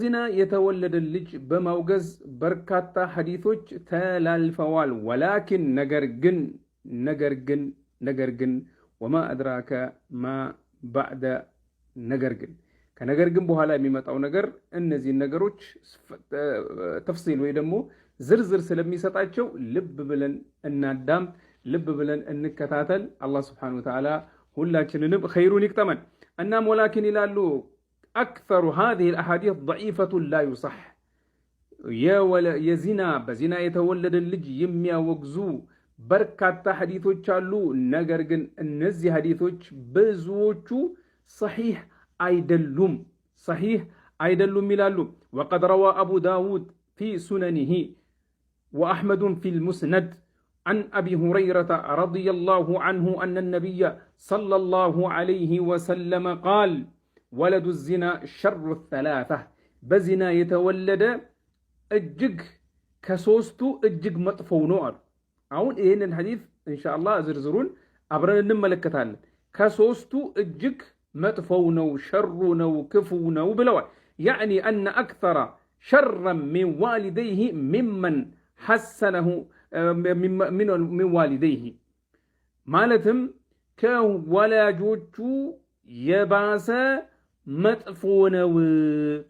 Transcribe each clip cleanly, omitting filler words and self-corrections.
ዚና የተወለደ ልጅ በማውገዝ በርካታ ሐዲቶች ተላልፈዋል። ولكن ነገር ግን ነገር ግን ነገር ግን وما أدراك ما بعد ነገር ግን ከነገር ግን በኋላ የሚመጣው ነገር እነዚህን ነገሮች تفصيل ወይ ደግሞ ዝርዝር ስለሚሰጣቸው ልብ ብለን እናዳምጥ፣ ልብ ብለን እንከታተል። አላህ سبحانه وتعالى ሁላችንንም ኸይሩን ይቅጠመን። እናም ولكن ይላሉ أكثر هذه الأحاديث ضعيفة لا يصح የዚና በዚና የተወለደ ልጅ የሚያወግዙ በርካታ ሐዲቶች አሉ። ነገር ግን እነዚህ ሐዲቶች ብዙዎቹ ሰሒህ አይደሉም፣ ሰሒህ አይደሉም ይላሉ። وقد روى أبو داود في سننه وأحمد في المسند عن أبي هريرة رضي الله عنه أن النبي صلى الله عليه وسلم قال ولد الزنا شر الثلاثة በዚና የተወለደ እጅግ ከሶስቱ እጅግ መጥፎው ነው አሉ። አሁን ይህንን ሐዲስ ኢንሻአላህ ዝርዝሩን አብረን እንመለከታለን። ከሶስቱ እጅግ መጥፎው ነው፣ ሸሩ ነው፣ ክፉ ነው ብለዋል። يعني أن أكثر شرا من والديه ممن حسنه من والديه ማለትም ከወላጆቹ የባሰ መጥፎ ነው፣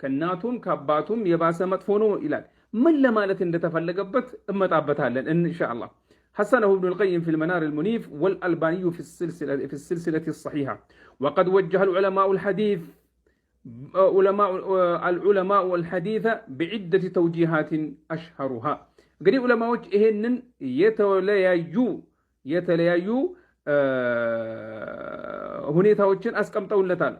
ከእናቱም ከአባቱም የባሰ መጥፎ ነው ይላል። ምን ለማለት እንደተፈለገበት እመጣበታለን ኢንሻአላህ። حسنه ابن القيم في المنار المنيف والألباني في السلسلة الصحيحة. وقد وجه العلماء الحديث بعدة توجيهات أشهرها እንግዲህ ዑለማዎች ይሄንን የተለያዩ ሁኔታዎችን አስቀምጠውለታል።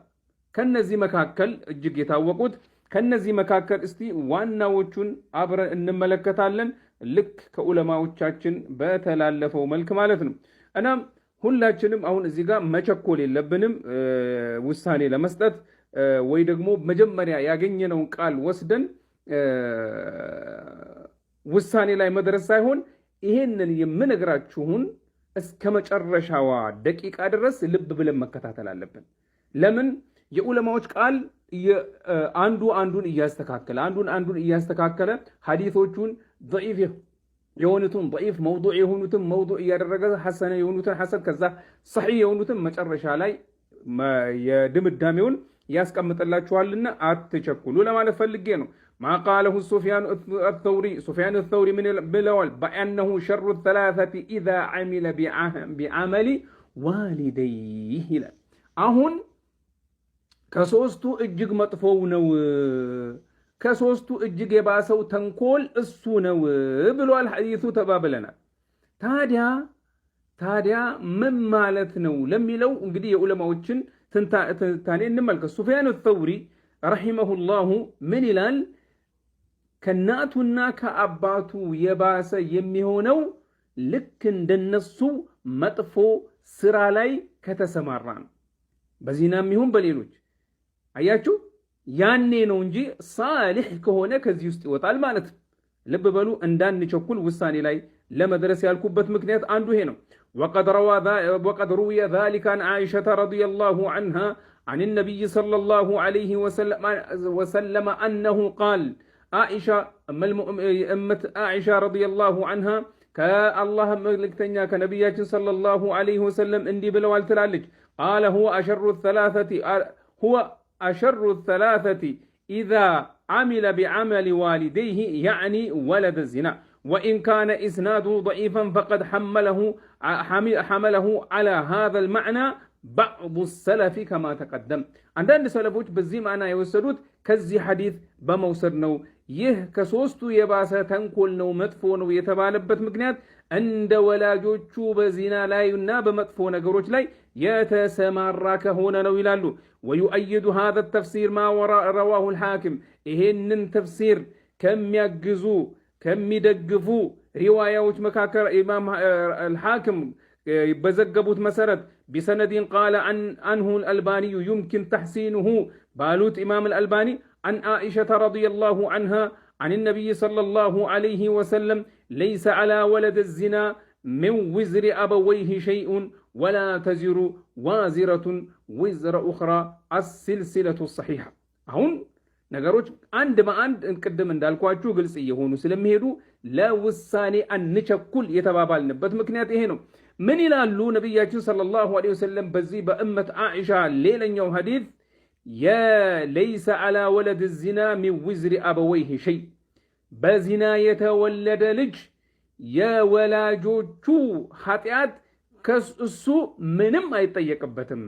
ከነዚህ መካከል እጅግ የታወቁት ከነዚህ መካከል እስቲ ዋናዎቹን አብረን እንመለከታለን። ልክ ከዑለማዎቻችን በተላለፈው መልክ ማለት ነው። እናም ሁላችንም አሁን እዚህ ጋር መቸኮል የለብንም ውሳኔ ለመስጠት ወይ ደግሞ መጀመሪያ ያገኘነውን ቃል ወስደን ውሳኔ ላይ መድረስ ሳይሆን ይሄንን የምነግራችሁን እስከ መጨረሻዋ ደቂቃ ድረስ ልብ ብለን መከታተል አለብን። ለምን የዑለማዎች ቃል አንዱ አንዱን እያስተካከለ አንዱን አንዱን እያስተካከለ ሐዲሶቹን ضዒፍ የሆኑትን ضዒፍ፣ መውዱዕ የሆኑትን መውዱዕ እያደረገ ሐሰን የሆኑትን ሐሰን፣ ከዛ ሰሒህ የሆኑትን መጨረሻ ላይ የድምዳሜውን ያስቀምጥላችኋልና አትቸኩሉ ለማለት ፈልጌ ነው። ما قاله سفيان الثوري ሱፊያን አተውሪ ምን ብለዋል? بأنه شر الثلاثة إذا عمل بعمل والديه ይላል። አሁን ከሶስቱ እጅግ መጥፎው ነው፣ ከሶስቱ እጅግ የባሰው ተንኮል እሱ ነው ብሏል ሐዲሱ ተባብለናል። ታዲያ ምን ማለት ነው ለሚለው እንግዲህ የዑለማዎችን ትንታኔ እንመልከት። ሱፊያን ተውሪ رحمه الله ምን ይላል? ከእናቱና ከአባቱ የባሰ የሚሆነው ልክ እንደነሱ መጥፎ ስራ ላይ ከተሰማራ ነው። በዚናም ይሁን በሌሎች አያችሁ፣ ያኔ ነው እንጂ ሳሊሕ ከሆነ ከዚህ ውስጥ ይወጣል ማለት ነው። ልብ በሉ፣ እንዳንቸኩል ውሳኔ ላይ ለመድረስ ያልኩበት ምክንያት አንዱ ይሄ ነው። وقد روي ذلك عن عائشة رضي الله عنها عن النبي صلى الله عليه وسلم أنه قال አኢሻ እመት አኢሻ رضي الله عنها ከአላህ መልእክተኛ ከነቢያችን صلى الله عليه وسلم እንዲህ ብለዋል ትላለች። قال هو أشر الثلاثة إذا عمل بعمل والديه يعني ولد الزنا وإن كان إسناده ضعيفا فقد حمله على هذا المعنى بعض السلف كما تقدم። አንዳንድ ሰለፎች በዚህ ማዕና የወሰዱት ከዚህ ሐዲስ በመውሰድ ነው። ይህ ከሶስቱ የባሰ ተንኮል ነው፣ መጥፎ ነው የተባለበት ምክንያት እንደ ወላጆቹ በዚና ላይ እና በመጥፎ ነገሮች ላይ የተሰማራ ከሆነ ነው ይላሉ። ويؤيد هذا التفسير ما رواه الحاكم ይሄንን ተፍሲር ከሚያግዙ ከሚደግፉ ሪዋያዎች መካከል ኢማም አልሓኪም በዘገቡት መሰረት بسند قال عنه الألباني يمكن تحسينه ባሉት ኢማም አልአልባኒ عن عائشة رضي الله عنها عن النبي صلى الله عليه وسلم ليس على ولد الزنا من وزر أبويه شيء ولا تزر وازرة وزر أخرى السلسلة الصحيحة። አሁን ነገሮች አንድ በአንድ ቅድም እንዳልኳችሁ ግልጽ እየሆኑ ስለሚሄዱ ለውሳኔ አንቸኩል የተባባልንበት ምክንያት ይሄ ነው። ምን ይላሉ ነቢያችን صلى الله عليه وسلم በዚህ በእመት ዓኢሻ ሌላኛው ሐዲስ የ ليس على ولد الزنا من وزر أبويه شيء፣ በዚና የተወለደ ልጅ የወላጆቹ ኃጢአት ከእሱ ምንም አይጠየቅበትም።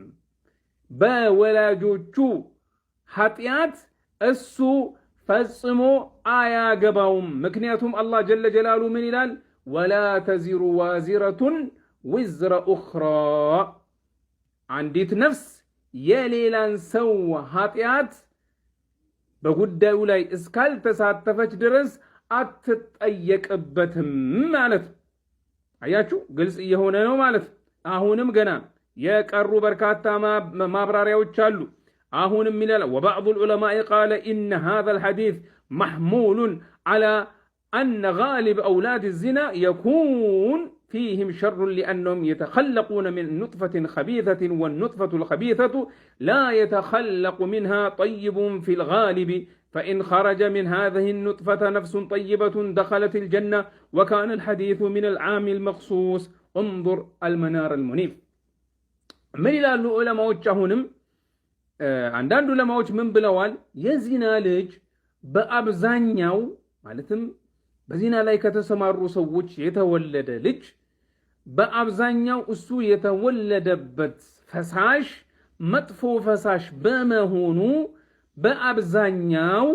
በወላጆቹ ኃጢአት እሱ ፈጽሞ አያገባውም። ምክንያቱም አላህ جل جلاله ምን ይላል? ولا تزر وازرة وزر أخرى፣ አንዲት ነፍስ የሌላን ሰው ኃጢአት በጉዳዩ ላይ እስካልተሳተፈች ድረስ አትጠየቅበትም ማለት ነው። አያችሁ፣ ግልጽ እየሆነ ነው ማለት ነው። አሁንም ገና የቀሩ በርካታ ማብራሪያዎች አሉ። አሁንም ይላል وبعض العلماء قال إن هذا الحديث محمول على أن غالب أولاد الزنا يكون فيهم شر لأنهم يتخلقون من نطفة خبيثة والنطفة الخبيثة لا يتخلق منها طيب في الغالب فإن خرج من هذه النطفة نفس طيبة دخلت الجنة وكان الحديث من العام المخصوص انظر المنار المنيف። ምን ይላሉ ዑለማዎች? አሁንም አንዳንድ ዑለማዎች ምን ብለዋል? የዚና ልጅ በአብዛኛው ማለትም በዚና ላይ ከተሰማሩ ሰዎች የተወለደ ልጅ በአብዛኛው እሱ የተወለደበት ፈሳሽ መጥፎ ፈሳሽ በመሆኑ በአብዛኛው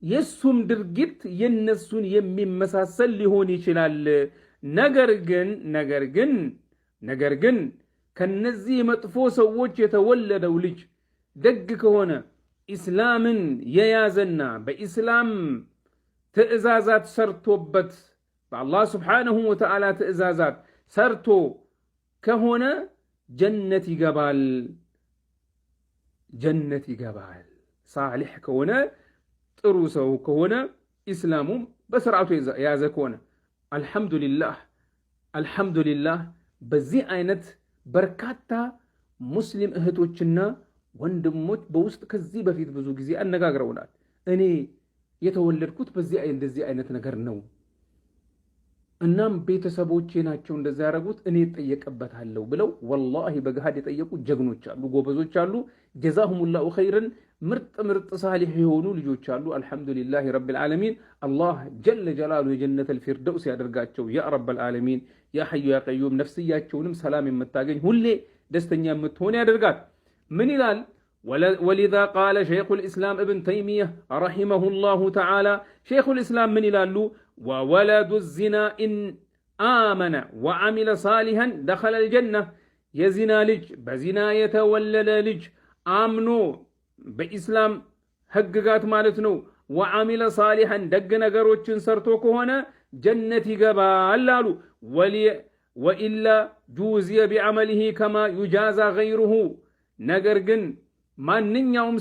የእሱም ድርጊት የነሱን የሚመሳሰል ሊሆን ይችላል። ነገር ግን ከነዚህ መጥፎ ሰዎች የተወለደው ልጅ ደግ ከሆነ፣ ኢስላምን የያዘና በኢስላም ትዕዛዛት ሰርቶበት፣ በአላህ سبحانه وتعالى ትዕዛዛት ሰርቶ ከሆነ ጀነት ይገባል። ጀነት ይገባል። ሳሊሕ ከሆነ፣ ጥሩ ሰው ከሆነ፣ ኢስላሙም በስርዓቱ የያዘ ከሆነ። አልሐምዱሊላህ፣ አልሐምዱሊላህ። በዚህ አይነት በርካታ ሙስሊም እህቶችና ወንድሞች በውስጥ ከዚህ በፊት ብዙ ጊዜ አነጋግረውናል። እኔ የተወለድኩት በዚህ እንደዚህ አይነት ነገር ነው። እናም ቤተሰቦቼ ናቸው እንደዛ ያደረጉት፣ እኔ እጠየቅበታለሁ ብለው ወላሂ በገሃድ የጠየቁ ጀግኖች አሉ፣ ጎበዞች አሉ። جزاهم الله خيرا። ምርጥ ምርጥ ሳሊሕ የሆኑ ልጆች አሉ። الحمد لله رب العالمين። አላህ جل جلاله የጀነተል ፊርደውስ ያደርጋቸው يا رب العالمين يا حي يا قيوم። ነፍስያቸውንም ሰላም የምታገኝ፣ ሁሌ ደስተኛ የምትሆን ያደርጋት። ምን ይላል? ولذا قال شيخ الإسلام ابن تيمية رحمه الله تعالى፣ ሼኹል ኢስላም ምን ይላሉ? وولد الزنا إن آمن وعمل صالحا دخل الجنة። የዚና ልጅ፣ በዚና የተወለደ ልጅ አምኖ በኢስላም ህግጋት ማለት ነው፣ وعمل صالحا ደግ ነገሮችን ሰርቶ ከሆነ ጀነት ይገባል አሉ። وإلا جوزي بعمله كما يجازى غيره። ነገር ግን ማንኛውም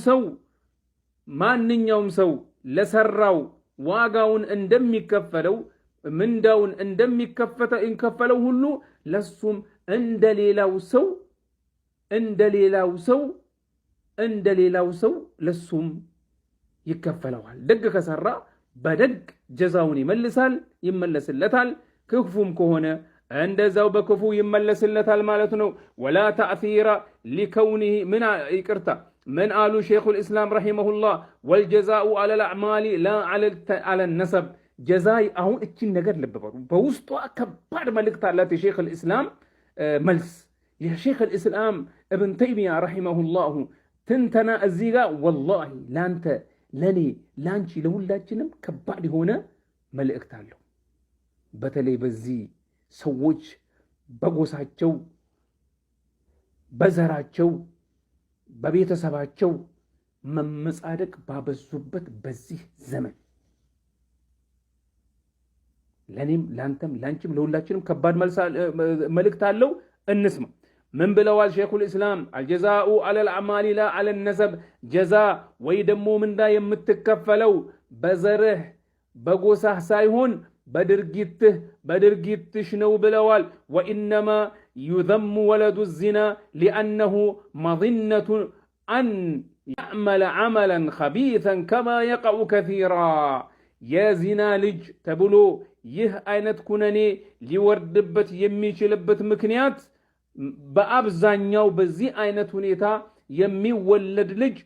ሰው ለሰራው ዋጋውን እንደሚከፈለው፣ ምንዳውን እንደሚከፈለው ሁሉ ለሱም እንደሌላው ሰው ለሱም ይከፈለዋል። ደግ ከሰራ በደግ ጀዛውን ይመልሳል፣ ይመለስለታል። ክፉም ከሆነ እንደዛው በክፉ ይመለስለታል ማለት ነው። ولا تأثير لكونه ምን ይቅርታ፣ ምን አሉ ሼኹል ኢስላም رحمه الله? والجزاء على الأعمال لا على النسب። ጀዛይ አሁን እችን ነገር ልብ በሉ። በውስጧ ከባድ መልእክት አላት። የሼኹል ኢስላም መልስ፣ የሼኹል ኢስላም እብን ተይሚያ رحمه الله ትንተና እዚህ ጋር ወላሂ ላንተ፣ ለኔ፣ ላንቺ፣ ለሁላችንም ከባድ የሆነ መልእክት አለው። በተለይ በዚህ ሰዎች በጎሳቸው፣ በዘራቸው፣ በቤተሰባቸው መመጻደቅ ባበዙበት በዚህ ዘመን ለእኔም፣ ለአንተም፣ ለአንቺም፣ ለሁላችንም ከባድ መልእክት አለው። እንስማ። ምን ብለዋል ሼኹል ኢስላም? الجزاء على الأعمال لا على النسب። ጀዛ ወይ ደግሞ ምንዳ የምትከፈለው በዘርህ በጎሳህ ሳይሆን በድርጊትህ በድርጊትሽ ነው ብለዋል። وإنما يذم ولد الزنا لأنه مظنة أن يعمل يعمل عملا خبيثا كما يقع كثيرا። የዚና ልጅ ተብሎ ይህ አይነት ኩነኔ ሊወርድበት የሚችልበት ምክንያት በአብዛኛው በዚህ አይነት ሁኔታ የሚወለድ ልጅ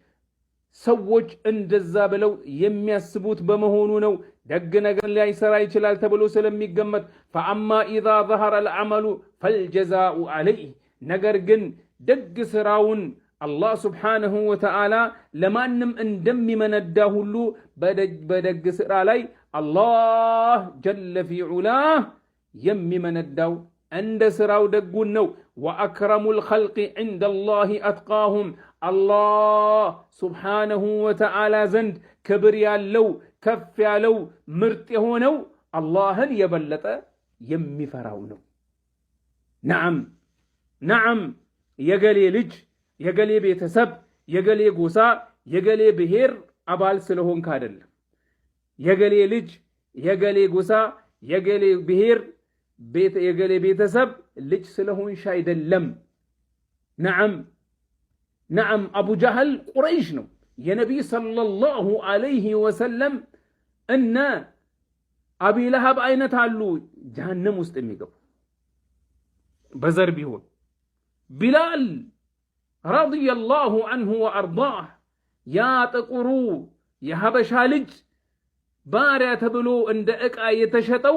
ሰዎች እንደዛ ብለው የሚያስቡት በመሆኑ ነው። ደግ ነገር ላይሰራ ይችላል ተብሎ ስለሚገመት فأما إذا ظهر العمل فالجزاء عليه። ነገር ግን ደግ ስራውን አላህ سبحانه وتعالى ለማንም እንደሚመነዳ ሁሉ በደግ ስራ ላይ አላህ جل في علاه የሚመነዳው እንደ ስራው ደጉን ነው። وأكرم الخلق عند الله أتقاهم። አላህ سبحانه وتعالى ዘንድ ክብር ያለው ከፍ ያለው ምርጥ የሆነው አላህን የበለጠ የሚፈራው ነው። نعم نعم፣ የገሌ ልጅ፣ የገሌ ቤተሰብ፣ የገሌ ጎሳ፣ የገሌ ብሔር አባል ስለሆንክ አይደለም። የገሌ ልጅ፣ የገሌ ጎሳ፣ የገሌ ብሔር፣ የገሌ ቤተሰብ ልጅ ስለሆንሽ አይደለም። نعم نعم፣ አቡ ጃህል ቁረይሽ ነው። የነቢይ صلى الله عليه وسلم እነ አቢ ለሀብ አይነት አሉ ጀሃነም ውስጥ የሚገቡ በዘር ቢሆን። ቢላል رضي الله عنه وأرضاه ያ ጥቁሩ የሀበሻ ልጅ ባሪያ ተብሎ እንደ ዕቃ የተሸጠው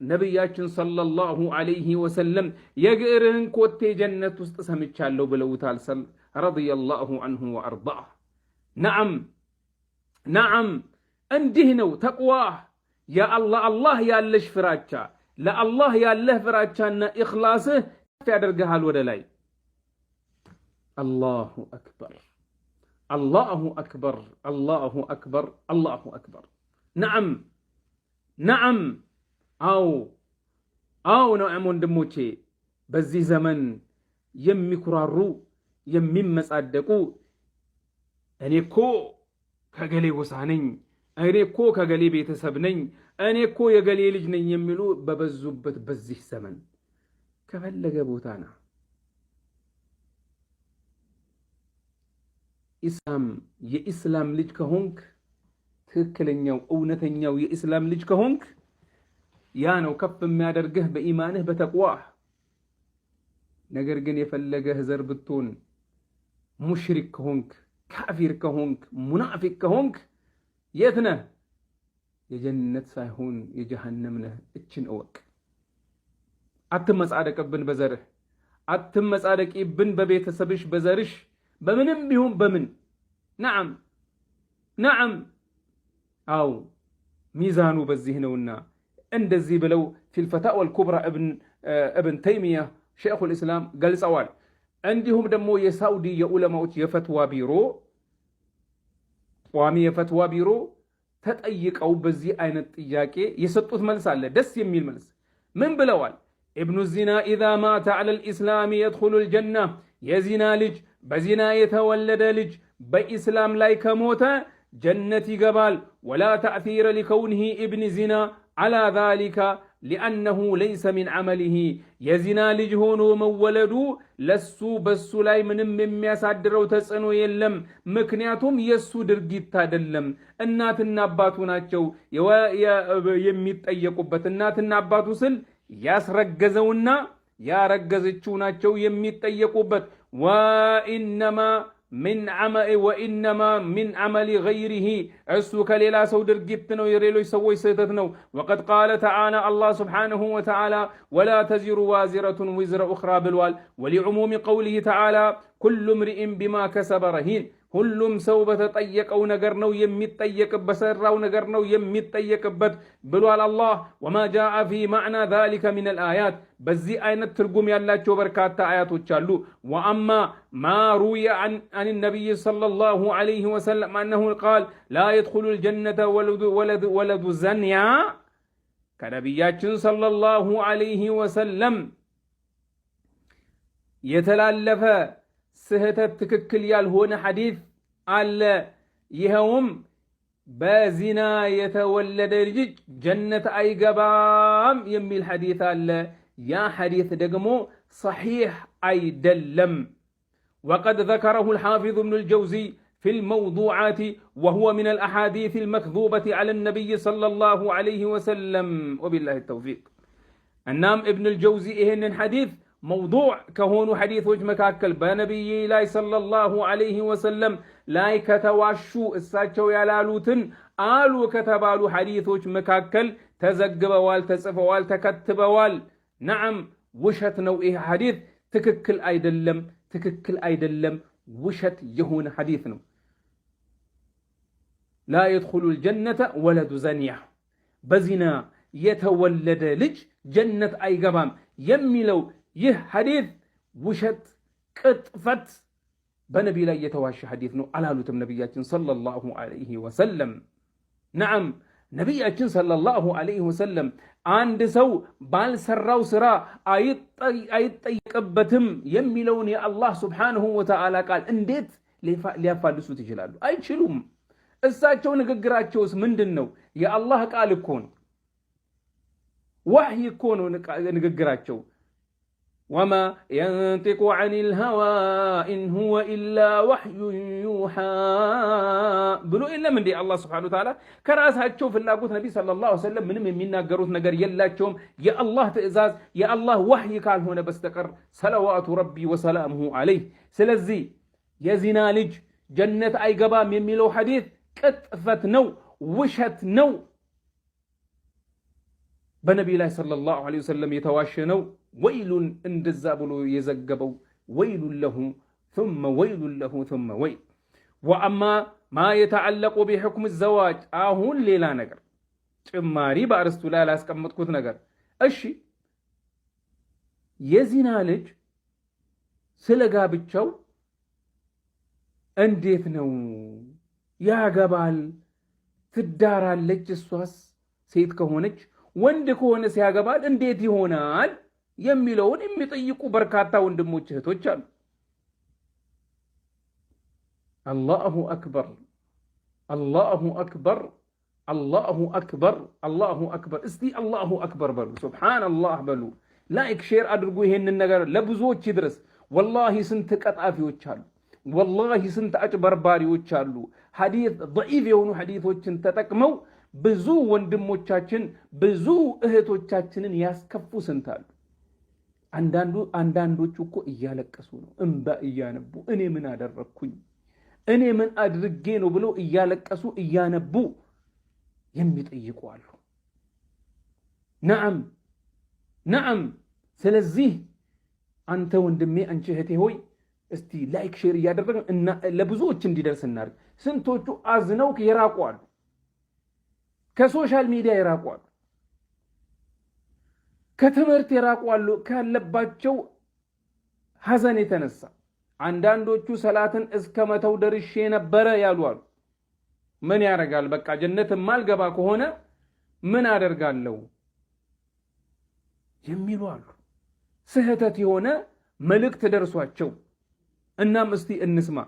ነቢያችን صلى الله عليه وسلم የእግርህን ኮቴ ጀነት ውስጥ ሰምቻለሁ ብለውታል። رضي الله عنه وأرضاه። نعم نعم፣ እንዲህ ነው ተቅዋ። የአላህ አላህ ያለሽ ፍራቻ፣ ለአላህ ያለህ ፍራቻና ኢኽላስህ ከፍ ያደርግሃል ወደ ላይ። الله أكبر الله أكبر الله أكبر الله أكبر። نعم نعم፣ አዎ አዎ፣ نعم ወንድሞቼ፣ በዚህ ዘመን የሚኩራሩ የሚመጻደቁ እኔ እኮ ከገሌ ጎሳ ነኝ፣ እኔ እኮ ከገሌ ቤተሰብ ነኝ፣ እኔ እኮ የገሌ ልጅ ነኝ የሚሉ በበዙበት በዚህ ዘመን ከፈለገ ቦታ ና ኢስላም የኢስላም ልጅ ከሆንክ ትክክለኛው እውነተኛው የኢስላም ልጅ ከሆንክ ያ ነው ከፍ የሚያደርግህ በኢማንህ በተቅዋህ። ነገር ግን የፈለገህ ዘር ብትሆን ሙሽሪክ ከሆንክ ካፊር ከሆንክ ሙናፊቅ ከሆንክ የት ነህ? የጀነት ሳይሆን የጀሃነም ነህ። እችን እወቅ። አትመጻደቅብን በዘርህ፣ አትመጻደቂብን በቤተሰብሽ፣ በዘርሽ፣ በምንም ቢሆን በምን። نعم نعم፣ አው ሚዛኑ በዚህ ነውና እንደዚህ ብለው في الفتاوى الكبرى እብን ተይሚያ شيخ الإسلام ገልጸዋል። እንዲሁም ደግሞ የሳውዲ የዑለማዎች የፈትዋ ቢሮ ቋሚ የፈትዋ ቢሮ ተጠይቀው በዚህ አይነት ጥያቄ የሰጡት መልስ አለ። ደስ የሚል መልስ። ምን ብለዋል? ابن الزنا إذا مات على الإسلام يدخل الجنة። የዚና ልጅ በዚና የተወለደ ልጅ በኢስላም ላይ ከሞተ ጀነት ይገባል። ولا تأثير لكونه ابن زنا على ذلك لأنه ليس من عمله። የዚና ልጅ ሆኖ መወለዱ ለሱ በሱ ላይ ምንም የሚያሳድረው ተጽዕኖ የለም። ምክንያቱም የሱ ድርጊት አይደለም፣ እናትና አባቱ ናቸው የሚጠየቁበት። እናትና አባቱ ስል ያስረገዘውና ያረገዘችው ናቸው የሚጠየቁበት። وإنما من عمل غيره እሱ ከሌላ ሰው ድርጊት ነው፣ የሌሎች ሰዎች ስህተት ነው። وقد قال تعالى አላህ سبحانه وتعالى ولا تزر وازرة وزر أخرى ብሏል። ولعموم قوله تعالى كل امرئ بما كسب رهين ሁሉም ሰው በተጠየቀው ነገር ነው የሚጠየቅበት፣ በሰራው ነገር ነው የሚጠየቅበት ብሏል አላህ። وما جاء في معنى ذلك من الآيات በዚህ አይነት ትርጉም ያላቸው በርካታ አያቶች አሉ። وأما ما روي عن النبي صلى الله عليه وسلم أنه قال لا يدخل الجنة ولد زانية ከነቢያችን صلى الله عليه وسلم የተላለፈ ስህተት ትክክል ያልሆነ ሐዲስ አለ። ይኸውም በዚና የተወለደ ልጅ ጀነት አይገባም የሚል ሐዲስ አለ። ያ ሐዲስ ደግሞ صحيح አይደለም። وقد ذكره الحافظ ابن الجوزي في الموضوعات وهو من الأحاديث المكذوبة على النبي صلى الله عليه وسلم وبالله التوفيق። እናም ኢብኑል ጀውዚ ይሄንን ሐዲስ موضوع ከሆኑ ሐዲሶች መካከል በነቢይ ላይ صلى الله عليه وسلم ላይ ከተዋሹ፣ እሳቸው ያላሉትን አሉ ከተባሉ ሐዲሶች መካከል ተዘግበዋል፣ ተጽፈዋል፣ ተከትበዋል። نعم፣ ውሸት ነው። ይህ ሐዲስ ትክክል አይደለም፣ ትክክል አይደለም፣ ውሸት የሆነ ሐዲስ ነው። لا يدخل الجنة ولد زانية፣ በዚና የተወለደ ልጅ ጀነት አይገባም የሚለው ይህ ሐዲስ ውሸት፣ ቅጥፈት፣ በነቢ ላይ የተዋሸ ሐዲስ ነው አላሉትም ነቢያችን صلى الله عليه وسلم። نعم፣ ነቢያችን صلى الله عليه وسلم አንድ ሰው ባልሰራው ስራ አይጠየቅበትም የሚለውን የአላህ سبحانه وتعالى ቃል እንዴት ሊያፋልሱት ይችላሉ? አይችሉም። እሳቸው ንግግራቸውስ ምንድን ነው? የአላህ ቃል እኮ ነው። ወሕይ እኮ ነው ንግግራቸው። وما ينطق عن الهوى إن هو إلا وحي يوحى ብሎ የለም እንዴ አላህ سبحانه وتعالى? ከራሳቸው ፍላጎት ነቢ صلى الله عليه وسلم ምንም የሚናገሩት ነገር የላቸውም የአላህ ትእዛዝ፣ የአላህ ወሕይ ካልሆነ በስተቀር صلوات ربي وسلامه عليه። ስለዚህ የዚና ልጅ ጀነት አይገባም የሚለው ሐዲስ ቅጥፈት ነው፣ ውሸት ነው። በነቢ ላይ صلى الله عليه وسلم የተዋሸ ነው። ويل እንደዛ ብሎ የዘገበው ويل له ثم ويل له ثم ويل። وأما ما يتعلق بحكم الزواج፣ አሁን ሌላ ነገር ጭማሪ በአርስቱ ላይ ያላስቀመጥኩት ነገር። እሺ፣ የዚና ልጅ ስለ ጋብቻው እንዴት ነው ያገባል? ትዳራለች? እሷስ ሴት ከሆነች፣ ወንድ ከሆነ ሲያገባል እንዴት ይሆናል የሚለውን የሚጠይቁ በርካታ ወንድሞች እህቶች አሉ። الله أكبر፣ الله أكبر፣ الله أكبر፣ الله أكبر። እስቲ الله أكبر በሉ፣ سبحان الله በሉ። Like share አድርጉ፣ ይሄንን ነገር ለብዙዎች ይድረስ። والله ስንት ቀጣፊዎች አሉ። والله ስንት አጭበርባሪዎች አሉ። ሐዲስ ضዒፍ የሆኑ ሐዲሶችን ተጠቅመው ብዙ ወንድሞቻችን፣ ብዙ እህቶቻችንን ያስከፉ ስንት አሉ። አንዳንዶቹ እኮ እያለቀሱ ነው፣ እምባ እያነቡ፣ እኔ ምን አደረግኩኝ፣ እኔ ምን አድርጌ ነው ብለው እያለቀሱ እያነቡ የሚጠይቁ አሉ። نعم نعم። ስለዚህ አንተ ወንድሜ፣ አንቺ እህቴ ሆይ፣ እስቲ like share እያደረግን እና ለብዙዎች እንዲደርስ እናድርግ። ስንቶቹ አዝነው የራቁ አሉ፣ ከ social media የራቁ አሉ፣ ከትምህርት የራቁ አሉ። ካለባቸው ሐዘን የተነሳ አንዳንዶቹ ሰላትን እስከ መተው ደርሼ ነበረ ያሉ አሉ። ምን ያደርጋል? በቃ ጀነት የማልገባ ከሆነ ምን አደርጋለሁ የሚሉ አሉ። ስህተት የሆነ መልእክት ደርሷቸው። እናም እስቲ እንስማ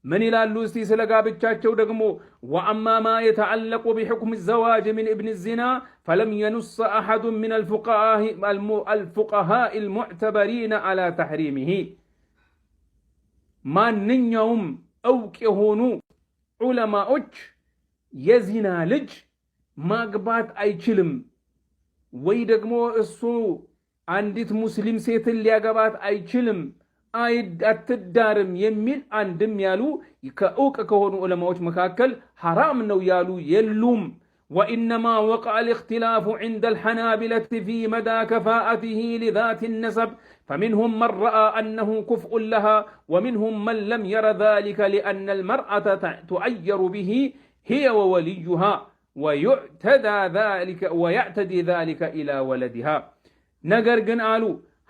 ምን ይላሉ? እስቲ ስለ ጋብቻቸው ደግሞ። وأما ما يتعلق بحكم الزواج من ابن الزنا فلم ينص أحد من الفقهاء المعتبرين على تحريمه። ማንኛውም እውቅ የሆኑ ዑለማዎች የዚና ልጅ ማግባት አይችልም ወይ ደግሞ እሱ አንዲት ሙስሊም ሴትን ሊያገባት አይችልም፣ አትዳርም የሚል አንድም ያሉ ከእውቅ ከሆኑ ዑለማዎች መካከል ሐራም ነው ያሉ የሉም። وإنما وقع الاختلاف عند الحنابلة في مدى كفاءته لذات النسب، فمنهم من رأى أنه كفء لها ومنهم من لم ير ذلك لأن المرأة تعير به هي ووليها ويعتدى ذلك ويعتدي ذلك إلى ولدها። ነገር ግን አሉ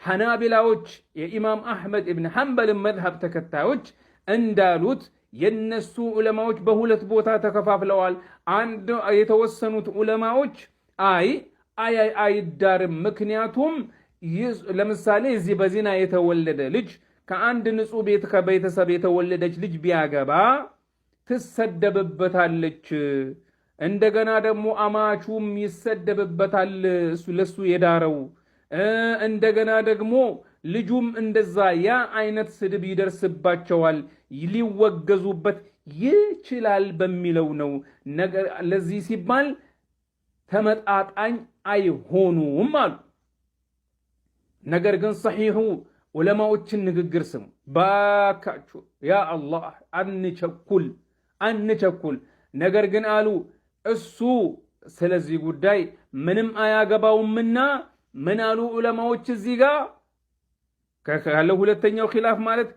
ሐናቢላዎች፣ የኢማም አሕመድ እብን ሐንበልን መዝሀብ ተከታዮች እንዳሉት የነሱ ዑለማዎች በሁለት ቦታ ተከፋፍለዋል። አንድ የተወሰኑት ዑለማዎች አይ አይ አይዳርም፣ ምክንያቱም ለምሳሌ እዚህ በዚና የተወለደ ልጅ ከአንድ ንጹህ ቤት ከቤተሰብ የተወለደች ልጅ ቢያገባ ትሰደብበታለች። እንደገና ደግሞ አማቹም ይሰደብበታል፣ እሱ ለሱ የዳረው፣ እንደገና ደግሞ ልጁም እንደዛ ያ አይነት ስድብ ይደርስባቸዋል፣ ሊወገዙበት ይችላል በሚለው ነው። ነገር ለዚህ ሲባል ተመጣጣኝ አይሆኑም አሉ። ነገር ግን ሰሒሑ ዑለማዎችን ንግግር ስሙ ባካችሁ። ያ አላህ አንቸኩል አንቸኩል። ነገር ግን አሉ እሱ ስለዚህ ጉዳይ ምንም አያገባውምና ምን አሉ ዑለማዎች እዚህ ጋር ካለው ሁለተኛው ኺላፍ ማለት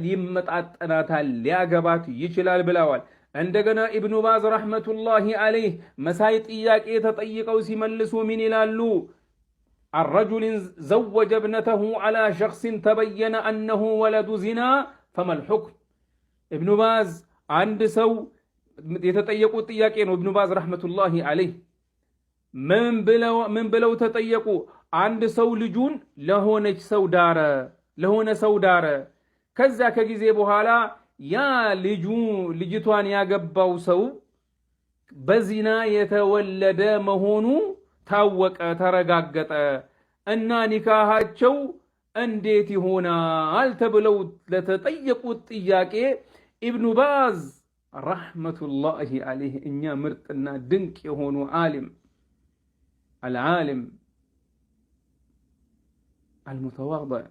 ሊመጣጠናታል ሊያገባት ይችላል ብለዋል። እንደገና ኢብኑ ባዝ رحمة الله عليه መሳይ ጥያቄ ተጠይቀው ሲመልሱ ምን ይላሉ? عن رجل زوج ابنته على شخص تبين أنه ولد زنا فما الحكم። ኢብኑ ባዝ አንድ ሰው የተጠየቁት ጥያቄ ነው። ኢብኑ ባዝ رحمة الله عليه ምን ብለው ተጠየቁ? አንድ ሰው ልጁን ለሆነች ሰው ዳረ፣ ለሆነ ሰው ዳረ። ከዛ ከጊዜ በኋላ ያ ልጁ ልጅቷን ያገባው ሰው በዚና የተወለደ መሆኑ ታወቀ፣ ተረጋገጠ እና ኒካሃቸው እንዴት ይሆናል ተብለው ለተጠየቁት ጥያቄ ኢብኑ ባዝ رحمة الله عليه እኛ ምርጥና ድንቅ የሆኑ ዓሊም العالم المتواضع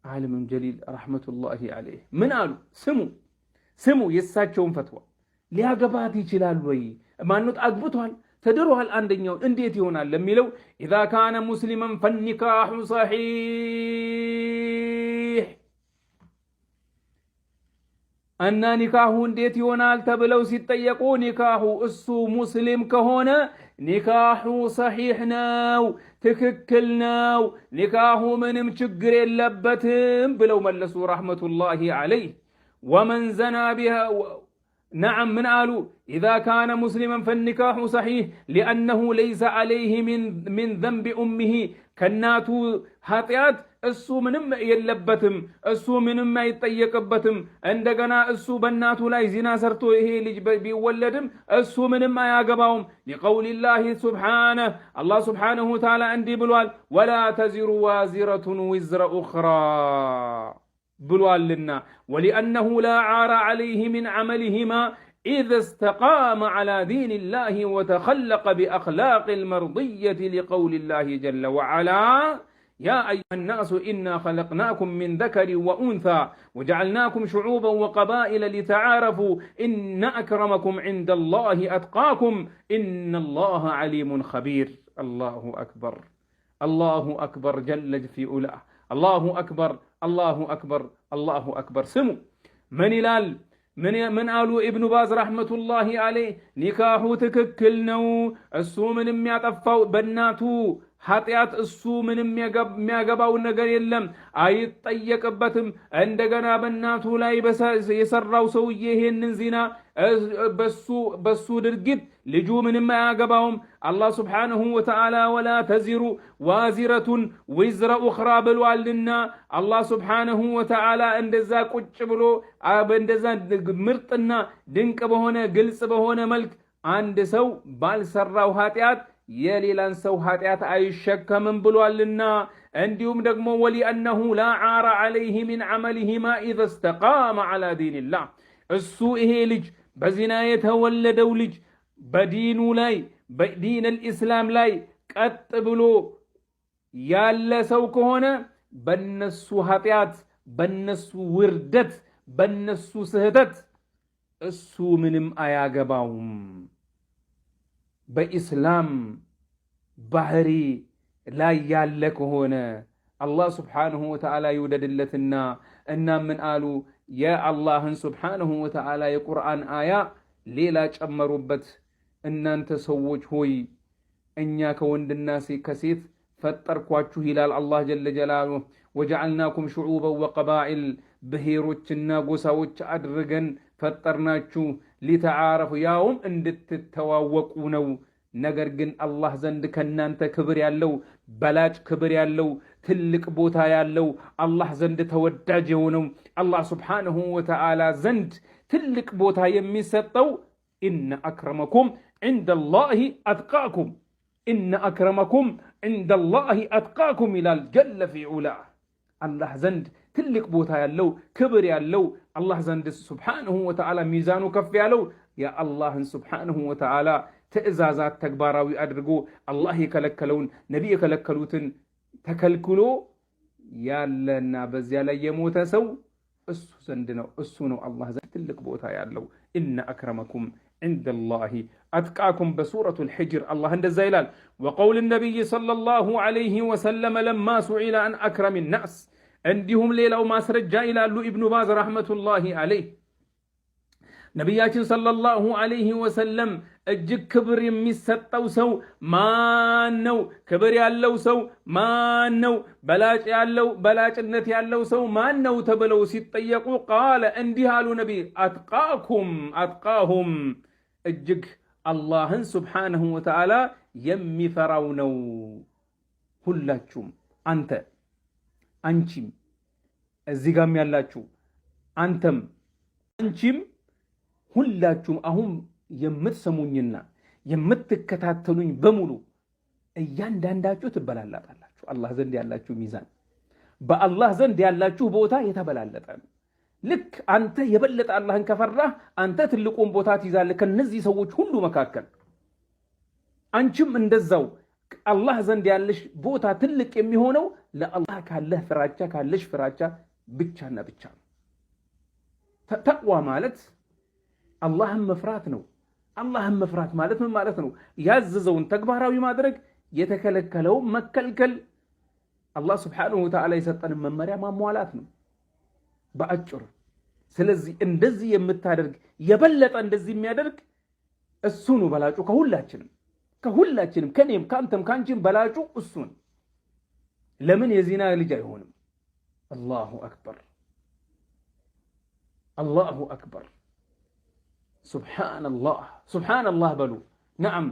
عالم جليل رحمة الله عليه ምን አሉ? ስሙ ስሙ የእሳቸውን ፈትዋ። ሊያገባት ይችላል ወይ? ማኖት አግብቷል፣ ተድሯል። አንደኛው እንዴት ይሆናል ለሚለው إذا كان مسلما فالنكاح صحيح እና ኒካሁ እንዴት ይሆናል ተብለው ሲጠየቁ ኒካሁ እሱ ሙስሊም ከሆነ ኒካሑ ሰሒሕ ነው፣ ትክክል ነው፣ ኒካሁ ምንም ችግር የለበትም ብለው መለሱ رحمة الله عليه። ومن زنى بها نعم ምን አሉ? إذا كان مسلما فالنكاح صحيح لأنه ليس عليه من ذنب أمه ከእናቱ ኃጢአት እሱ ምንም የለበትም፣ እሱ ምንም አይጠየቅበትም። እንደገና እሱ በእናቱ ላይ ዚና ሰርቶ ይሄ ልጅ ቢወለድም እሱ ምንም አያገባውም። لقول الله سبحانه አላህ سبحانه وتعالى እንዲህ ብሏል፣ ولا تزر وازرة وزر أخرى ብሏልና ولأنه لا عار عليه من عملهما إذا استقام على دين الله وتخلق بأخلاق المرضية لقول الله جل وعلا يا أيها الناس إنا خلقناكم من ذكر وأنثى وجعلناكم شعوبا وقبائل لتعارفوا إن أكرمكم عند الله أتقاكم إن الله عليم خبير። الله أكبر الله أكبر جل في علاه الله أكبر الله أكبر الله أكبر። ስሙ ምን ይላል? ምን አሉ ኢብኑ ባዝ رحمة الله عليه? ኒካሁ ትክክል ነው። እሱ ምንም ያጠፋው በእናቱ ኃጢአት እሱ ምንም የሚያገባው ነገር የለም፣ አይጠየቅበትም። እንደገና በእናቱ ላይ የሰራው ሰውዬ ይሄንን ዚና በሱ ድርጊት ልጁ ምንም አያገባውም። አላህ سبحانه وتعالى ولا تزر وازرة وزر أخرى ብሏልና አላህ سبحانه وتعالى እንደዛ ቁጭ ብሎ እንደዛ ምርጥና ድንቅ በሆነ ግልጽ በሆነ መልክ አንድ ሰው ባልሰራው ኃጢአት የሌላን ሰው ኃጢአት አይሸከምም ብሏልና፣ እንዲሁም ደግሞ ولأنه لا عار عليه من عملهما إذا استقام على دين الله እሱ ይሄ ልጅ በዚና የተወለደው ልጅ በዲኑ ላይ በ دين الإسلام ላይ ቀጥ ብሎ ያለ ሰው ከሆነ በነሱ ኃጢአት፣ በነሱ ውርደት፣ በነሱ ስህተት እሱ ምንም አያገባውም። በኢስላም ባህሪ ላይ ያለ ከሆነ አላህ سبحانه وتعالى ይውደድለትና እና ምን አሉ? የአላህን سبحانه وتعالى የቁርአን አያ ሌላ ጨመሩበት። እናንተ ሰዎች ሆይ እኛ ከወንድና ከሴት ፈጠርኳችሁ ይላል አላህ جل جلاله። وجعلناكم شعوبا وقبائل ብሔሮችና ጎሳዎች አድርገን ፈጠርናችሁ። لتعارفوا ያውም እንድትተዋወቁ ነው። ነገር ግን አላህ ዘንድ ከናንተ ክብር ያለው በላጭ ክብር ያለው ትልቅ ቦታ ያለው አላህ ዘንድ ተወዳጅ የሆነው አላህ سبحانه وتعالى ዘንድ ትልቅ ቦታ የሚሰጠው إن أكرمكم عند الله أتقاكم إن أكرمكم عند الله أتقاكم ይላል جل في علاه። አላህ ዘንድ ትልቅ ቦታ ያለው፣ ክብር ያለው፣ አላህ ዘንድ سبحانه وتعالى ሚዛኑ ከፍ ያለው የአላህን سبحانه وتعالى ትዕዛዛት ተግባራዊ አድርጎ አላህ የከለከለውን፣ ነቢ የከለከሉትን ተከልክሎ ያለና በዚያ ላይ የሞተ ሰው እሱ ዘንድ ነው፣ እሱ ነው አላህ ዘንድ ትልቅ ቦታ ያለው። إن أكرمكم عند الله أتقاكم። በሱረቱል ሒጅር አላህ እንደዛ ይላል። وقول النبي صلى الله عليه وسلم لما سئل عن أكرم الناس። እንዲሁም ሌላው ማስረጃ ይላሉ ኢብኑ ባዝ رحمة الله عليه፣ ነቢያችን صلى الله عليه وسلم እጅግ ክብር የሚሰጠው ሰው ማን ነው? ክብር ያለው ሰው ማን ነው? በላጭ ያለው፣ በላጭነት ያለው ሰው ማን ነው ተብለው ሲጠየቁ قال እንዲህ አሉ ነቢይ፣ أتقاكم أتقاهم፣ እጅግ አላህን سبحانه وتعالى የሚፈራው ነው። ሁላችሁም፣ አንተ፣ አንቺም፣ እዚህ ጋም ያላችሁ አንተም አንቺም፣ ሁላችሁም አሁን የምትሰሙኝና የምትከታተሉኝ በሙሉ እያንዳንዳችሁ ትበላላጣላችሁ። አላህ ዘንድ ያላችሁ ሚዛን፣ በአላህ ዘንድ ያላችሁ ቦታ የተበላለጠ ነው። ልክ አንተ የበለጠ አላህን ከፈራህ አንተ ትልቁን ቦታ ትይዛለህ ከነዚህ ሰዎች ሁሉ መካከል። አንቺም እንደዛው አላህ ዘንድ ያለሽ ቦታ ትልቅ የሚሆነው ለአላህ ካለህ ፍራቻ፣ ካለሽ ፍራቻ ብቻና ብቻ ነው። ተቅዋ ማለት አላህን መፍራት ነው። አላህን መፍራት ማለት ምን ማለት ነው? ያዘዘውን ተግባራዊ ማድረግ፣ የተከለከለው መከልከል፣ አላህ ስብሓነሁ ወተዓላ የሰጠንን መመሪያ ማሟላት ነው በአጭሩ። ስለዚህ እንደዚህ የምታደርግ፣ የበለጠ እንደዚህ የሚያደርግ እሱ ነው በላጩ ከሁላችንም፣ ከሁላችንም፣ ከኔም ከአንተም ከአንቺም በላጩ እሱ ነው። ለምን የዚና ልጅ አይሆንም? الله أكبر፣ الله أكبر። سبحان الله፣ سبحان الله በሉ። نعم،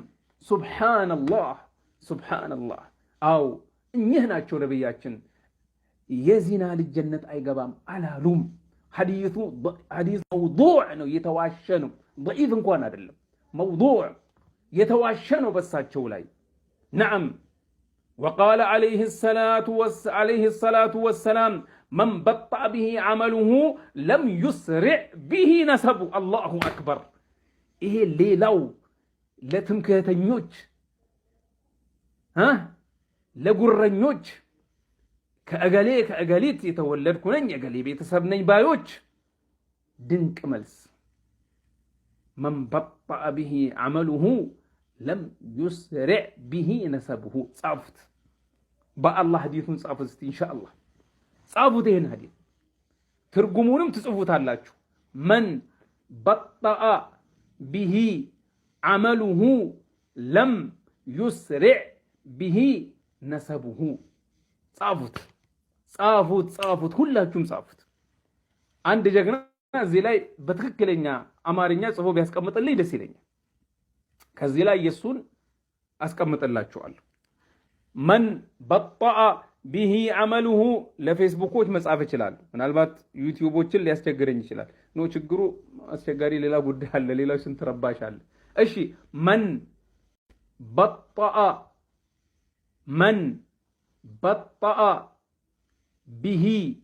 سبحان الله، سبحان الله። አው እኚህ ናቸው ነቢያችን። የዚና ልጅ ጀነት አይገባም አላሉም። ሐዲሱ ሐዲስ موضوع ነው፣ የተዋሸ ነው። ضعيف እንኳን አይደለም፣ موضوع የተዋሸ ነው በሳቸው ላይ። نعم، وقال عليه الصلاة والسلام من بطأ به عمله لم يسرع به نسبه። الله أكبر። ይሄ ሌላው ለትምክህተኞች፣ ለጉረኞች፣ ከእገሌ ከእገሊት የተወለድኩ ነኝ፣ እገሌ ቤተሰብ ነኝ ባዮች ድንቅ መልስ። من بطأ به عمله لم يسرع به نسبه። ጻፉት፣ በአላህ ሐዲሱን ጻፉት እስቲ ኢንሻአላህ ጻፉት። ይሄን ሐዲስ ትርጉሙንም ትጽፉታላችሁ። من بطأ به عمله لم يسرع به نسبه። ጻፉት፣ ጻፉት፣ ጻፉት፣ ሁላችሁም ጻፉት። አንድ ጀግና እዚህ ላይ በትክክለኛ አማርኛ ጽፎ ቢያስቀምጥልኝ ደስ ይለኛል። ከዚህ ላይ የእሱን አስቀምጥላችኋለሁ። من بطأ به عمله ለፌስቡኮች መጻፍ ይችላል። ምናልባት ዩቲዩቦችን ሊያስቸግረኝ ይችላል። No፣ ችግሩ አስቸጋሪ ሌላ ጉዳይ አለ። ሌላው ስንት ረባሽ አለ። እሺ፣ من بطأ به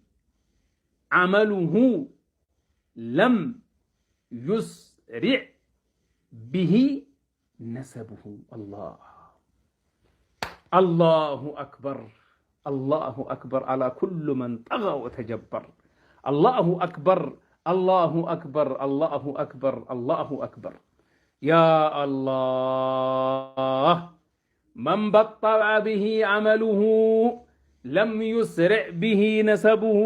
عمله لم يسرع به نسبه። አላህ፣ الله أكبر، الله أكبر على كل من طغى وتجبر። الله أكبر، الله أكبر، الله أكبر، الله أكبر። يا الله، من بطأ به عمله لم يسرع به نسبه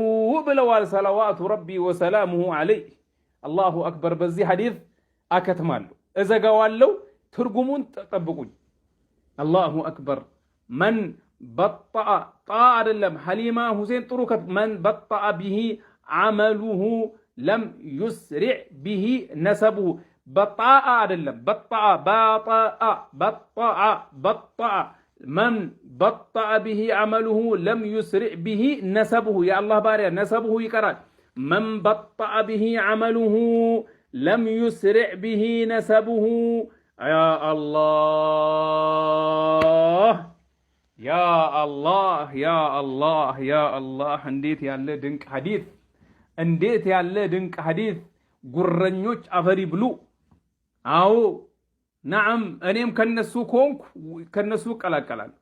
ብለዋል صلوات ربي وسلامه عليه። الله أكبر። በዚህ ሐዲስ አከትማለሁ፣ እዘጋዋለሁ። ትርጉሙን ጠብቁኝ። الله أكبر። من بطأ፣ ጣ አይደለም፣ ሐሊማ ሁሴን ጥሩ። من بطأ به عمله لم يسرع به نسبه። በጣአ አይደለም፣ በጣአ፣ ባጣአ፣ بطأ، بطأ። من بطأ به عمله لم يسرع به نسبه። የአላህ ባሪያ نسبه ይቀራል። من بطأ به عمله لم يسرع به نسبه። يا الله። ያ አላህ፣ ያ አላህ፣ ያ አላህ! እንዴት ያለ ድንቅ ሐዲት! እንዴት ያለ ድንቅ ሐዲት! ጉረኞች አፈር ይብሉ። አዎ نعم፣ እኔም ከነሱ ከሆንኩ ከነሱ እቀላቀላለሁ።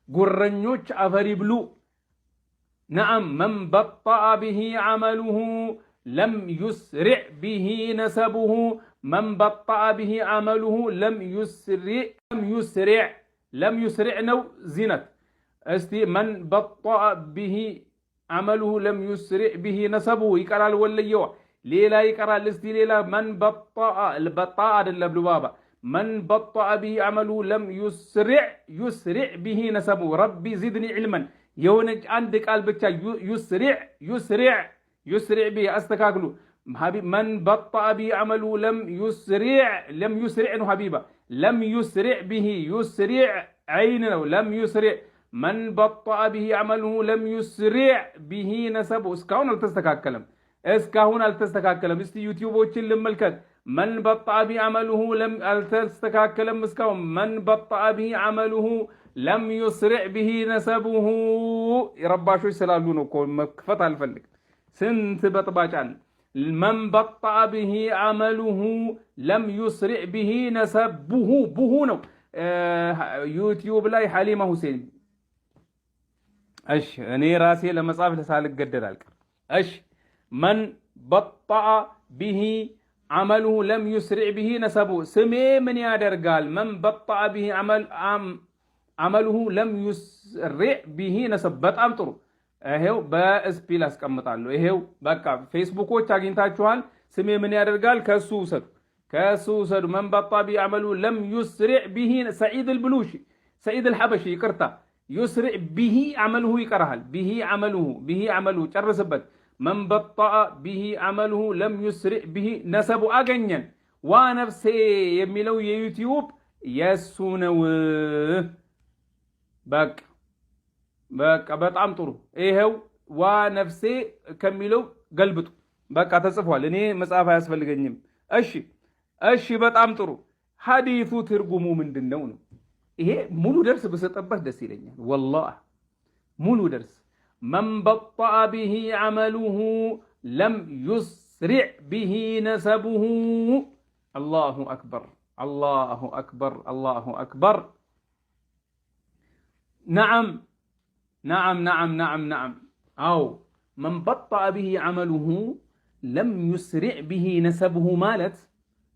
ጉረኞች አፈር ይብሉ። نعم፣ من بطأ به عمله لم يسرع به نسبه። من بطأ به عمله لم يسرع፣ لم يسرع ነው ዚነት። እስቲ من بطأ به عمله لم يسرع به نسبه ይቀራል። ወለየዋ ሌላ ይቀራል። እስቲ ሌላ من بطأ፣ بطأ አይደለም ሉባባ። من بطأ به عمله لم يسرع يسرع به نسبه። رب زدني علما። የሆነች አንድ ቃል ብቻ يسرع يسرع يسرع به አስተካክሉ። من بطأ به عمله لم يسرع፣ لم يسرع ነው ሀቢባ። لم يسرع به يسرع ዓይን ነው። لم يسرع፣ من بطأ به عمله لم يسرع به نسبه። እስካሁን አልተስተካከለም። እስካሁን አልተስተካከለም። እስቲ ዩቲዩቦችን ልመልከት። من بطأ به عمله لم አልተስተካከለም እስካሁን። من بطأ به عمله لم يسرع به نسبه። ረባሾች ስላሉ ነው እኮ መክፈት አልፈልግ። ስንት በጥባጭ አለ። من بطأ به عمله لم يسرع به نسبه به ነው። ዩቲዩብ ላይ ሐሊማ ሁሴን። እሺ፣ እኔ ራሴ ለመጻፍ ሳልገደድ አልቀር። እሺ፣ من بطأ به عمله لم يسرع به نسبه። ስሜ ምን ያደርጋል? من بطأ به عمله لم يسرع به نسبه። በጣም ጥሩ። ይሄው በስፒል አስቀምጣለሁ። ይሄው በቃ ፌስቡኮች አግኝታችኋል። ስሜ ምን ያደርጋል? ከሱ ውሰዱ፣ ከሱ ውሰዱ። من بطأ به عمله لم يسرع به ሰዒድ አልብሉሺ፣ ሰዒድ አልሐበሺ ይቅርታ፣ يسرع به عمله ይቀርሃል። به عمله፣ به عمله ጨርስበት። من بطأ به عمله لم يسرع به نسبه አገኘን። ዋ ነፍሴ የሚለው የዩቲዩብ የሱ ነው። በቃ በቃ በጣም ጥሩ። ይሄው ዋ ነፍሴ ከሚለው ገልብጡ። በቃ ተጽፏል። እኔ መጽሐፍ አያስፈልገኝም። እሺ፣ በጣም ጥሩ። ሐዲሱ ትርጉሙ ምንድን ነው ነው? ይሄ ሙሉ ደርስ ብሰጠበት ደስ ይለኛል። والله ሙሉ ደርስ። من بطأ به عمله لم يسرع به نسبه። الله أكبر፣ الله أكبر، الله أكبر። نعم نعم نعم نعم نعم። አዎ፣ من بطأ به عمله لم يسرع به نسبه ማለት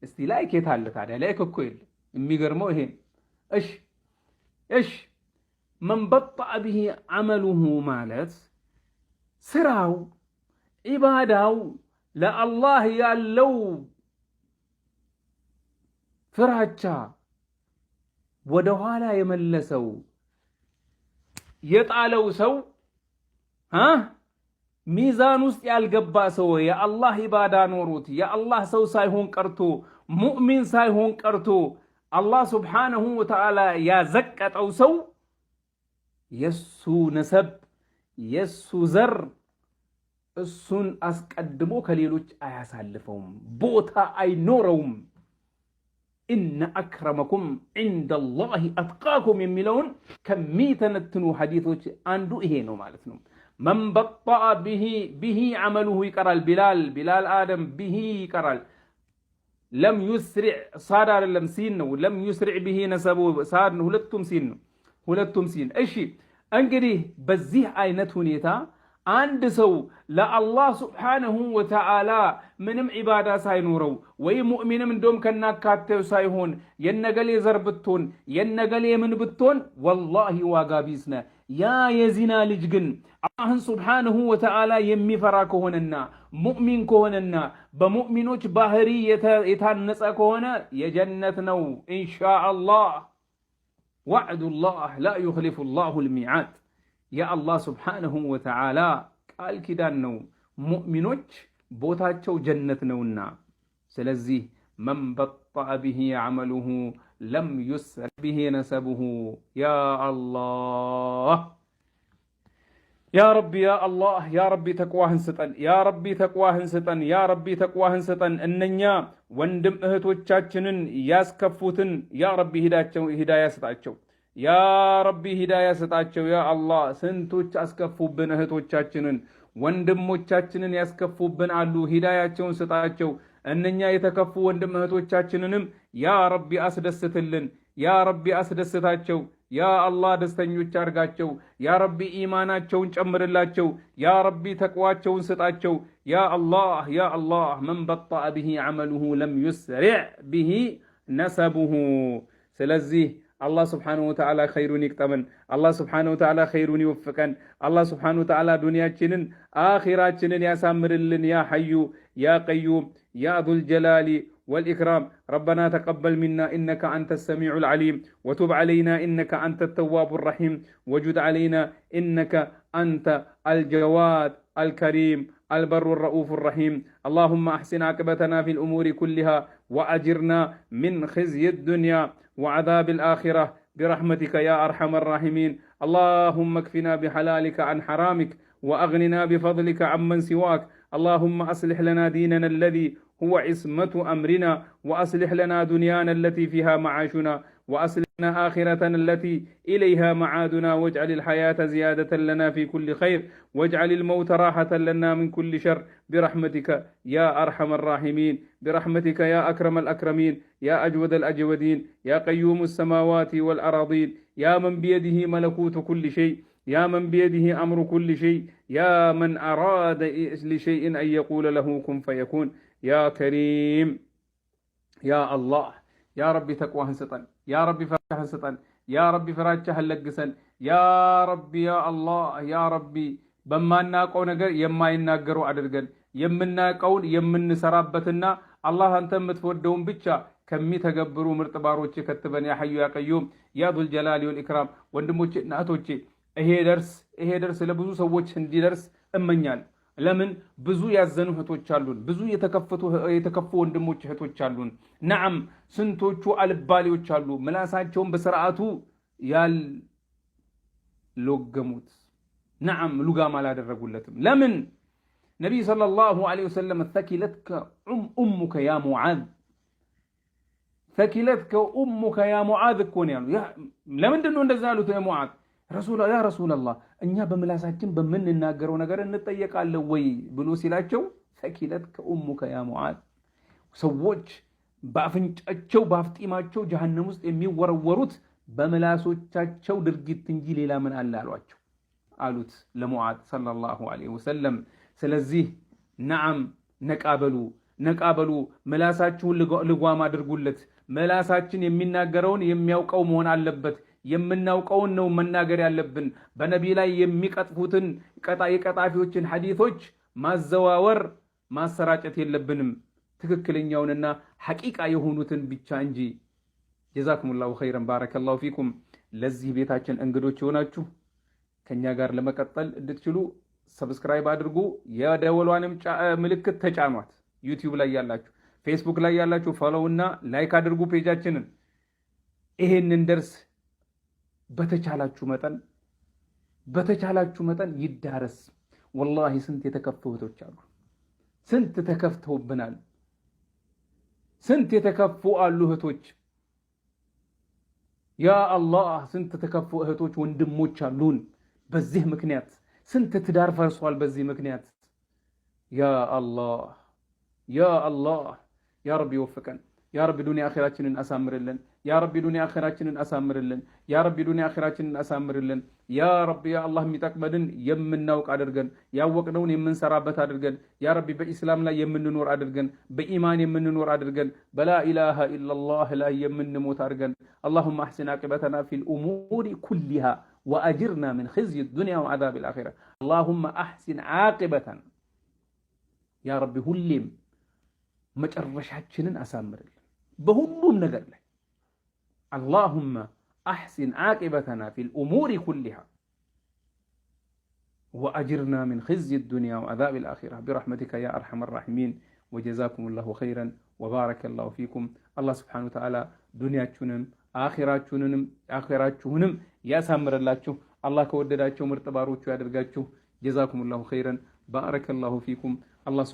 እስቲ like የት አለ ታዲያ? Like እኮ የለም። የሚገርመው ይሄ። እሺ፣ من بطأ به عمله ማለት ስራው ዒባዳው ለአላህ ያለው ፍራቻ ወደኋላ የመለሰው የጣለው ሰው፣ ሚዛን ውስጥ ያልገባ ሰው፣ የአላህ ኢባዳ ኖሮት የአላህ ሰው ሳይሆን ቀርቶ፣ ሙእሚን ሳይሆን ቀርቶ አላህ سبحانه وتعالى ያዘቀጠው ሰው የሱ نسب የሱ ዘር እሱን አስቀድሞ ከሌሎች አያሳልፈውም፣ ቦታ አይኖረውም። إن أكرمكم عند الله أتقاكم የሚለውን ከሚተነትኑ ሐዲቶች አንዱ ይሄ ነው ማለት ነው። من بطأ به عمله ይቀራል። ቢላል፣ ቢላል አደም به ይቀራል። لم يسرع ሳድ አይደለም ሲን ነው። لم يسرع به نسبه ሳድ ነው። ሁለቱም ሲን ነው። ሁለቱም ሲን። እሺ፣ እንግዲህ በዚህ አይነት ሁኔታ አንድ ሰው ለአላህ سبحانه وتعالى ምንም ዒባዳ ሳይኖረው ወይ ሙእሚንም እንደውም ከናካቴው ሳይሆን የነገሌ ዘር ብትሆን የነገሌ ምን ብትሆን والله ዋጋ ቢስ ነህ። ያ የዚና ልጅ ግን አላህን سبحانه وتعالى የሚፈራ ከሆነና ሙእሚን ከሆነና በሙእሚኖች ባህሪ የታነጸ ከሆነ የጀነት ነው إن شاء الله። وعد الله لا يخلف الله الميعاد። የአላህ سبحانه وتعالى ቃል ኪዳን ነው። ሙእሚኖች ቦታቸው ጀነት ነውና። ስለዚህ من بطأ به عمله لم يسرع به نسبه። يا الله، يا ربي، يا الله، يا ربي ተቅዋህን ስጠን፣ يا ربي ተቅዋህን ስጠን፣ يا ربي ተቅዋህን ስጠን። እነኛ ወንድም እህቶቻችንን ያስከፉትን يا ربي ሂዳያ ስጣቸው። ያ ረቢ ሂዳያ ስጣቸው። ያ አላህ ስንቶች አስከፉብን፣ እህቶቻችንን ወንድሞቻችንን ያስከፉብን አሉ። ሂዳያቸውን ስጣቸው። እነኛ የተከፉ ወንድም እህቶቻችንንም ያ ረቢ አስደስትልን። ያ ረቢ አስደስታቸው። ያ አላህ ደስተኞች አድርጋቸው። ያ ረቢ ኢማናቸውን ጨምርላቸው። ያ ረቢ ተቅዋቸውን ስጣቸው። ያ አላህ ያ አላህ من بطأ به عمله لم يسرع به نسبه። ስለዚህ አላህ ስብሓነሁ ወተዓላ ኸይሩን ይቅጠመን። አላህ ስብሓነሁ ወተዓላ ኸይሩን ይወፍቀን። አላህ ስብሓነሁ ወተዓላ ዱንያችንን አኺራችንን ያሳምርልን። ያ ሐዩ ያ ቀዩም ያ ዙል ጀላሊ والإكرام ربنا تقبل منا إنك أنت السميع العليم وتب علينا إنك أنت التواب الرحيم وجد علينا إنك أنت الجواد الكريم البر الرؤوف الرحيم اللهم أحسن عاقبتنا في الأمور كلها وأجرنا من خزي الدنيا وعذاب الآخرة برحمتك يا أرحم الراحمين اللهم اكفنا بحلالك عن حرامك وأغننا بفضلك عمن سواك اللهم أصلح لنا ديننا الذي هو عصمة أمرنا وأصلح لنا دنيانا التي فيها معاشنا وأصلح لنا آخرتنا التي إليها معادنا واجعل الحياة زيادة لنا في كل خير واجعل الموت راحة لنا من كل شر برحمتك يا أرحم الراحمين برحمتك يا أكرم الأكرمين يا أجود الأجودين يا قيوم السماوات والأراضين يا من بيده ملكوت كل شيء يا من بيده أمر كل شيء يا من أراد لشيء أن يقول له كن فيكون يا كريم يا الله ያ ረቢ ተቅዋህን ስጠን። ያ ረቢ ፍራቻህን ስጠን። ያ ረቢ ፍራቻህን ለግሰን። ያ ረቢ ያ አላህ ያ ረቢ በማናውቀው ነገር የማይናገሩ አድርገን የምናውቀውን የምንሰራበትና አላህ አንተ የምትወደውን ብቻ ከሚተገብሩ ምርጥ ባሮች ከትበን። ያ ሐዩ ያ ቀዩም ያ ዙል ጀላሊ ወል ኢክራም። ወንድሞቼ እና እህቶቼ ይሄ ደርስ ለብዙ ሰዎች እንዲደርስ እመኛለሁ። ለምን ብዙ ያዘኑ እህቶች አሉን። ብዙ የተከፉ ወንድሞች እህቶች አሉን። ነዓም ስንቶቹ አልባሌዎች አሉ፣ ምላሳቸውን በስርዓቱ ያልሎገሙት፣ ነዓም ሉጋም አላደረጉለትም። ለምን ነቢይ ሰለላሁ ዐለይሂ ወሰለም ثكلتك أمك يا معاذ፣ ثكلتك أمك يا معاذ እኮ ነው ያሉ። ለምንድን ነው እንደዛ ያሉት? ሙዓዝ ያ ረሱለላህ እኛ በምላሳችን በምንናገረው ነገር እንጠየቃለን ወይ ብሎ ሲላቸው ثكلتك أمك يا معاذ፣ ሰዎች በአፍንጫቸው በአፍጢማቸው ጀሀነም ውስጥ የሚወረወሩት በምላሶቻቸው ድርጊት እንጂ ሌላ ምን አለ አሏቸው አሉት ለሙዓዝ ሰለላሁ ዐለይሂ ወሰለም። ስለዚህ ነዓም ነቃበሉ ነቃበሉ፣ ምላሳችሁን ልጓም አድርጉለት። ምላሳችን የሚናገረውን የሚያውቀው መሆን አለበት። የምናውቀውን ነው መናገር ያለብን። በነቢ ላይ የሚቀጥፉትን የቀጣፊዎችን ሐዲቶች ማዘዋወር ማሰራጨት የለብንም። ትክክለኛውንና ሐቂቃ የሆኑትን ብቻ እንጂ። ጀዛኩሙላሁ ኸይረን ባረከላሁ ፊኩም። ለዚህ ቤታችን እንግዶች የሆናችሁ ከኛ ጋር ለመቀጠል እንድትችሉ subscribe አድርጉ፣ የደወሏንም ምልክት ተጫኗት። ዩቲዩብ ላይ ያላችሁ፣ ፌስቡክ ላይ ያላችሁ follow እና like አድርጉ page ኣችንን። ይሄንን ደርስ በተቻላችሁ መጠን ይዳረስ። ወላሂ ስንት የተከፉ እህቶች አሉ። ስንት ተከፍተውብናል። ስንት የተከፉ አሉ እህቶች። ያ አላህ ስንት ተከፉ እህቶች ወንድሞች አሉን። በዚህ ምክንያት ስንት ትዳር ፈርሷል። በዚህ ምክንያት ያ አላህ ያ አላህ ያ ረቢ ወፍቀን። ያ ረቢ ዱንያ አኺራችንን አሳምርልን። ያ ረቢ ዱንያ አኺራችንን አሳምርልን። ያ ረቢ ዱንያ አኺራችንን አሳምርልን። ያ ረቢ ያ አላህ የሚጠቅመንን የምናውቅ አድርገን፣ ያወቅነውን የምንሰራበት አድርገን። ያ ረቢ በኢስላም ላይ የምንኖር አድርገን፣ በኢማን የምንኖር አድርገን፣ በላ ኢላሃ ኢለላህ ላይ የምንሞት አድርገን። اللهم أحسن عاقبتنا في الأمور كلها وأجرنا من خزي الدنيا وعذاب الآخرة። اللهم أحسن عاقبتنا ያ ረቢ ሁሌም መጨረሻችንን አሳምርልን በሁሉም ነገር ላይ። اللهم أحسن عاقبتنا في الأمور كلها وأجرنا من خزي الدنيا وعذاب الآخرة برحمتك يا أرحم الراحمين። وجزاكم الله خيرا وبارك الله فيكم። አላህ ስብሓነሁ ወተዓላ ዱንያችሁንም አኺራችሁንም ያሳምርላችሁ። አላህ ከወደዳቸው ምርጥ ባሮቹ ያደርጋችሁ። ጀዛኩም ላሁ ኸይረን ባረከ ላሁ ፊኩም። አላህ